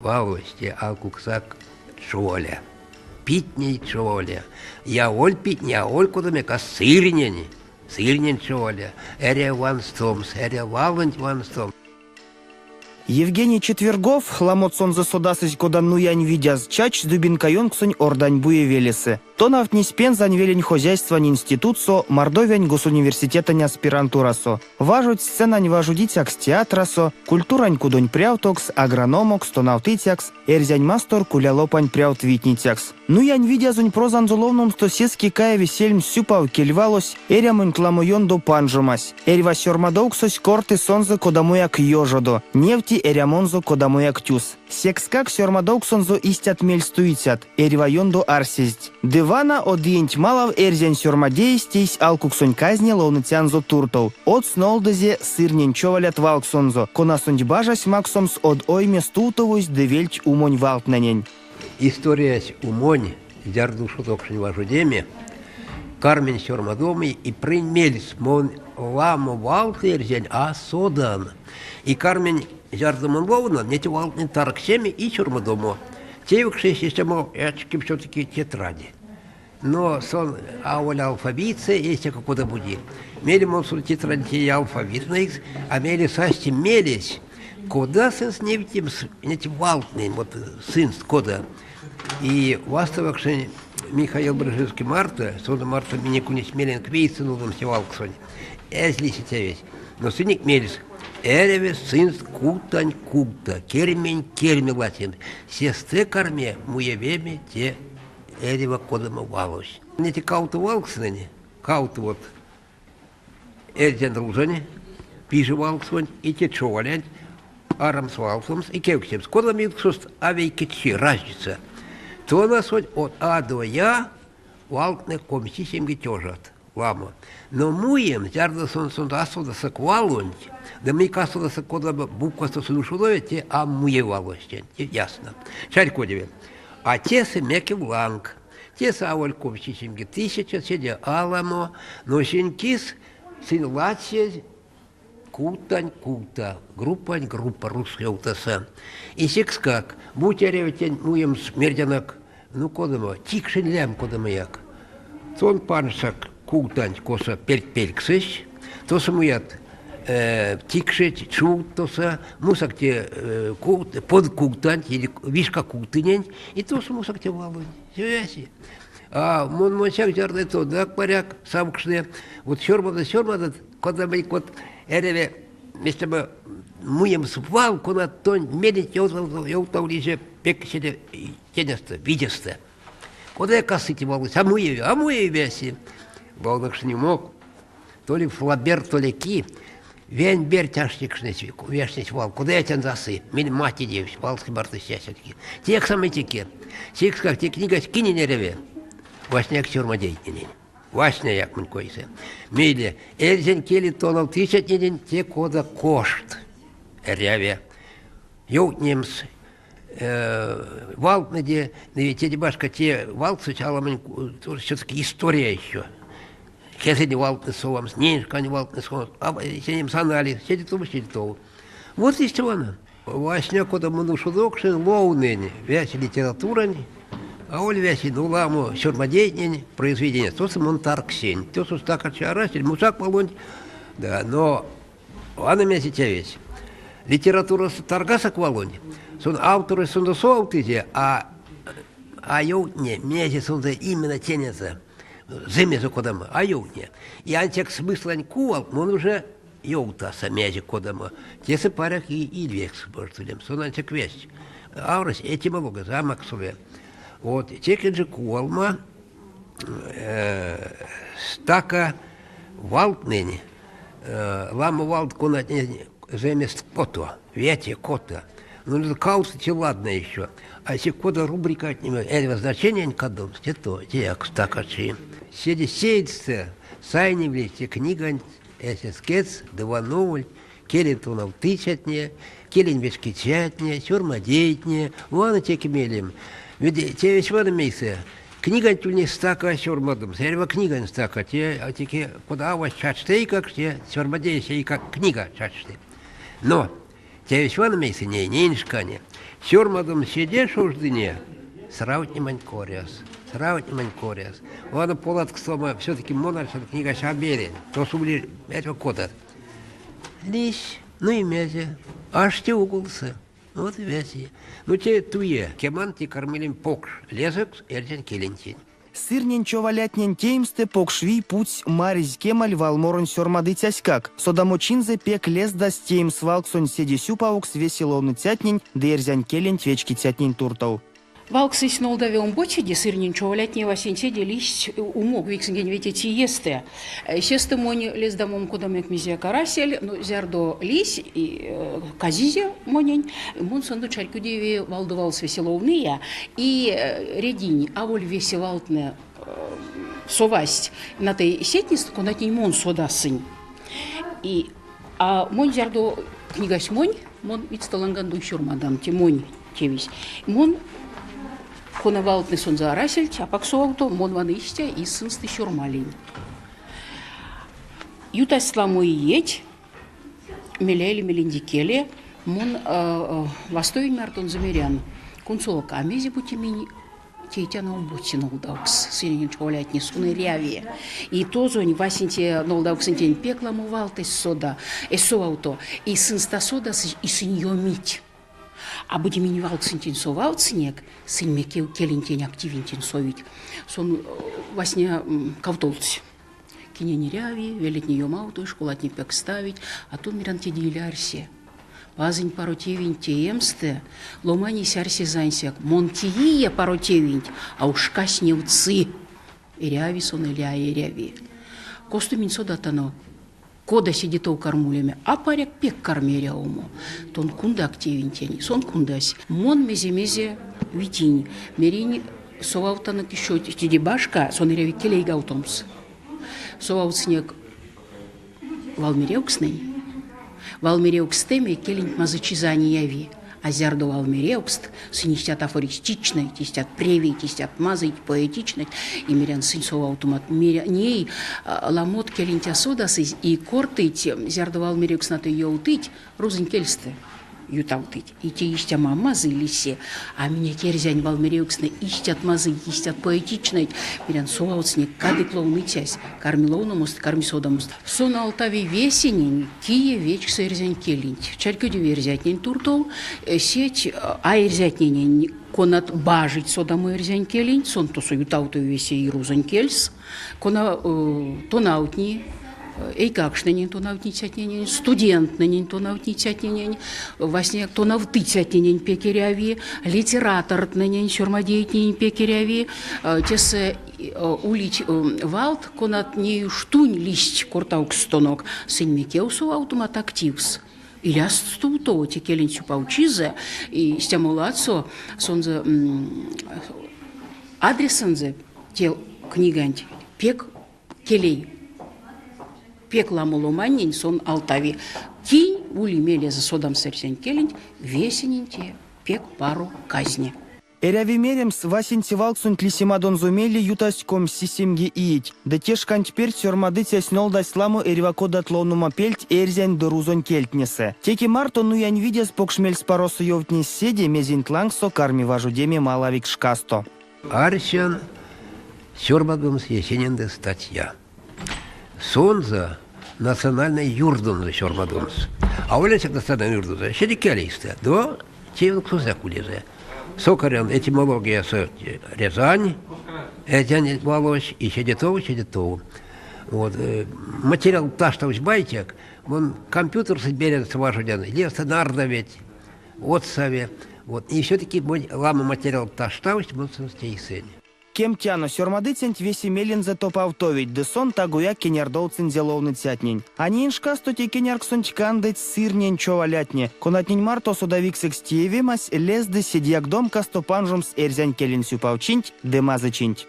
Валось те алкуксак човаля. Питней човаля. Аволь питней, аволь кодамояк, а сырнень. Сырнень човаля. Эряви ванстомс, эряви валонть ванстомс. Евгений Четвергов, ламот сонзэ содасызь кода Нуянь Видяз, чачсь Дубинка ёнксонь Орданьбуе велесэ. Тонавтнесь Пензань велень хозяйствань институтсо, Мордовиянь госуниверситетэнь аспирантурасо. Важодсь сценань важодицякс театрасо, культурань кудонь прявтокс, агрономокс, тонавтыцякс, Эрзянь Мастор кулялопань прявт витницякс. Нуянь Видязонь прозанзо ловномсто сеске каяви сельмс сюпав кельвалось, эрямонть ламо ёндо панжомась. Эрьва сёрмадовксось корты сонзэ кодамояк ёжодо, невти эрямонзо кодамояк тюс. Секскак сёрмадовксонзо истят мельстуицят, эрьва ёндо арсезть. Ды вана од иенть малав эрзянь сёрмадеесь тейсь алкуксонь казне ловныцянзо туртов. Одс нолдызе сырнень човалят валксонзо, конасонть бажась максомс од ойме стувтовозь ды вельть умонь валтнэнень. Историясь умонь, зярдо ушодокшнынь важодеме, карминь сёрмадомо и прынь мельс, мон ламо валт эрзянь а содан. И карминь, зярдо мон ловнан, неть валтнэнь таргсеме и сёрмадомо. Тевкшнесь истямо эчке всё-таки тетради. Но сон аволь алфавитсэ, истя кода-бути. Мейле мон сон тетрадь алфавитной, а мейле сась мелесь, кода сынст невтемс неть валтнэнь, вот сынст кода. И вастовакшнынь Михаил Бржинский марто, сон марто минек ульнесь меленк вейсэ нолдамс валксонть. Эзь лисе тевесь. Но сынек мельс эряви сынст култань култа, кермень керме латемс. Сестэ карме муевеме те эрьва кодамо валось. Эти кавто валкстнэнь, кавто вот эрзянь рузонь пиже валксонть и те човалянть арамс валксомс и кевкстемс, кодамо ютксост а вейкетьчи, разница. Тона сонть от А до Я валтнэ комси тёжат. Ламо. Но муем, зярдо сон сон а содасак валонть, да мик а содасак кодамо буквасто сон ушодови, те а муе валось, ясно. Чарькодеви. А тесэ мекев ланг. Тесэ аволь комсисемге тысяча, седе аламо, но сень кис сынь ладсезь култань култа, группань группа русской ёвтаса. И секскак, бути эряви тень муемс мердянок, ну кодамо, тикшень лям кодамояк. Сон панжсак култанть, косо пертьпельксэсь, тосо муят тикшеть, чувт тосо, мусак те под култанть или вишка култыненть, и тосо мусак те валонть. Связи. А мон монсяк зярдо тодак паряк савкшны. Вот сёрмадат, сёрмадат, кода вот эряве вместо муемс вал, кона тонь мелеть ёвтавлизе пек седе тенестэ, видестэ. Кода касыть валось, а муеви, а муеви весе. Валнокшны мог, то ли Флабер, то ли ки, вень берть аштекшнесь, вешнесь вал, куда я тянзасы, мень мать идевсь, валски бартыся все-таки. Тех самый теке. Секскак те книгась кинень эряве, васняяк сёрмадейтненень. Васняяк монь койсэ. Мейле эрзянь кели тонавтыцятненень те кода кошт эряве. Ёвтнемс валтнэде, теде башка те валксось аламонь все-таки история еще. Кезэнь валтнэ совамс, неень шкань валтнэ совамс, сенемс анализ, седе тов, седе тов. Вот истя вана. Васня кода мон ушодокшнынь ловнынь весе литературань, аволь весе, но ламо сёрмадейтнень произведения. Тосо мон таргсинь. Тосо стака арасель, мусак валонть, да, но вана мезе тевесь. Литературасо таргасак валонть, сон авторось сонзэ совавтызе, а а ёвтне, мезе сонзэ именно тенезэ, зэмезэ кодамо, а ёвтне. И ансяк смыслань кувалт мон уже ёвтаса мезе кодамо. Тесэ паряк и ильвекс может улемс. Сон ансяк весть. Аврось этимология а максове. Вот теке же кувалма стака валтнэнь, ламо валт конатне зэмест кото, вете кото. Ну, каутсы те ладно еще. А если кода рубрикатне эрьва значениянь кадомс, те то, теяк стакачи. Седе сеедьстэ сайневлизь те книганть эсескец ды вановольть келень тонавтыцятне, келень вечкицятне, сёрмадейтне, вана теке мелем. Ведь тевесь вана мейсэ. Книганть ульнесь стака сёрмадомс, эрьва книгань стака. Те теке кода авась чачтейкак, те сёрмадеесь эйкак книга чачты. Но тевесь вана мейсэ ней, неень шкане. Сёрмадомс седе шождыне сравтнемань коряс. Сравтнемань коряс. Ладно, поладкстомо все-таки мон арсян книгась а берянь. Тосо ули это кодат. Лись, ну и мезе. Ашти уголсо. Вот и весе. Ну те туе, кеман те кармилим покш лезэкс эрзянь келентень. Сырнень човалятнень теемстэ покш вий путсь Маризь Кемаль валморонь сёрмадыцяськак. Содамочинзэ пек лездась теемс валксонь седе сюпавокс весе ловныцятнень ды эрзянь келенть вечкицятнень туртов. Валксось нолдави омбоцеде, сырнень човалятне васенцеде лиссть умок 95 иестэ. Сестэ монь лездамом кодамояк мезеяк арасель, но зярдо лиссь, казизе монень, мон сонзэ чарькодеви валдо валс весе ловныя и рединь, аволь весе валтнэ совасть на те сетнестэ, конатнень мон содасынь. И а монь зярдо книгась монь, мон видьстэ ланган сёрмадан, те монь тевесь. Мон кона валтнэ сонзэ арасельть, апак совавто, мон вана истя и сынст сёрмалинь. Ютасть ламо иеть, меля мелендикеле, мон вастовинь мартонзо мерян, кунсолок, а мезе бути минь тейтяно омбоце нолдавкс, сырнень човалятне сон эряви. И тозонь васенце нолдавксонтень пек ламо валт эзь сода, эзь совавто, и сынст а содасызь, и сынь ёмить. А бути минь валксонтень совавтсынек, сынь мекев келентень активентень совить. Сон васня кавтолдсь. Кинень эряви, велетне ёмавтозь, школатне пекставить, а то мерян теде иля арсе. Пазонь паро тевенть теемстэ ломанесь арсесь ансяк мон теия паро тевенть, а уш шкась невтсы, эряви сон или а эряви. Косто минь содатано, кода седе тов кармулеме, а паряк пек карми эрявомо. Тон кундак тевентень. Сон кундась. Мон мезе-мезе витинь. Меринь, совавтанок еще теде башка, сон эряви келейгавтомс. Совавтсынек валмеревкстнэнь. Валмеревкстэме келенть мазычизэ а неяви. А зярдо валмеревкст, сынь истят афористичнойть, истят превейть, истят мазыйть, поэтичнойть, и мерян сынь совавтомат. Ней ламот келенть а содасызь и кортыть, зярдо валмеревкстнэ ёвтыть рузонь кельстэ ютавтыть. И те истямо мазый лиси. А минек эрзянь валмеревкстнэ истят мазыйть, истят поэтичнойть. Мерян, совавтсынек, кадык ловныцясь, карми ловномост, карми содамост. Сон алтави весенень, кие вечксы эрзянь келенть. Чарькодеви эрзятнень туртов, сеть а эрзятненень, конат бажить содамо эрзянь келенть, сон тосо ютавтови весе и рузонь кельс, кона тонавтни эйкакштненень тонавтницятненень, студенттнэнень тонавтницятненень, васняяк тонавтыцятненень пек эряви, литератортнэнень, сёрмадейтненень пек эряви. Тесэ улить валт, конатне уштунь лиссть кортавкстонок, сынь мекев совавтомат активс. Иляст стувтово те келенть сюпавчизэ, и истямо ладсо сонзэ адресэнзэ те книганть пек келей. Пек ламо ломаннень сон алтави. Кинь ули мелезэ содамс эрзянь келенть, весенень те пек паро казне. Эряви меремс, васенце валксонть лисемадонзо мейле ютасть 27 иеть. Ды те шканть перть сёрмадыцясь нолдась ламо эрьва кодат ловномапельть эрзянь ды рузонь кельтнесэ. Теке марто Нуянь Видяз покш мельспаросо ёвтнесь седе, мезенть лангсо карми важодеме малавикс шкасто. Арсян сёрмадомс Есениндэ статья. Сонзэ национальной юрдонзо сёрмадомс. Аволь ансяк национальной юрдонзо, седе келейстэ, но тевенксозяк улезэ. Сокарян этимологиясо Рязань, эрзянь валось, и седе тов, седе тов. Вот. Материал таштавсь байтяк, мон компьютерсэ беряньстэ важодян, лиясто нардавить, от саве. Вот. И все-таки ламо материал таштавсть, мон сынст тейсэнь. Кемтяно, сёрмадыцянть весе мелензэ топавтовить, ды сон тагояк кенярдовтсынзе ловныцятнень. А неень шкасто те кенярксонть кандыть сырнень човалятне, конатнень марто содавиксэкс теевемась лезды седеяк домкасто панжомс эрзянь келень сюпавчинть ды мазычинть.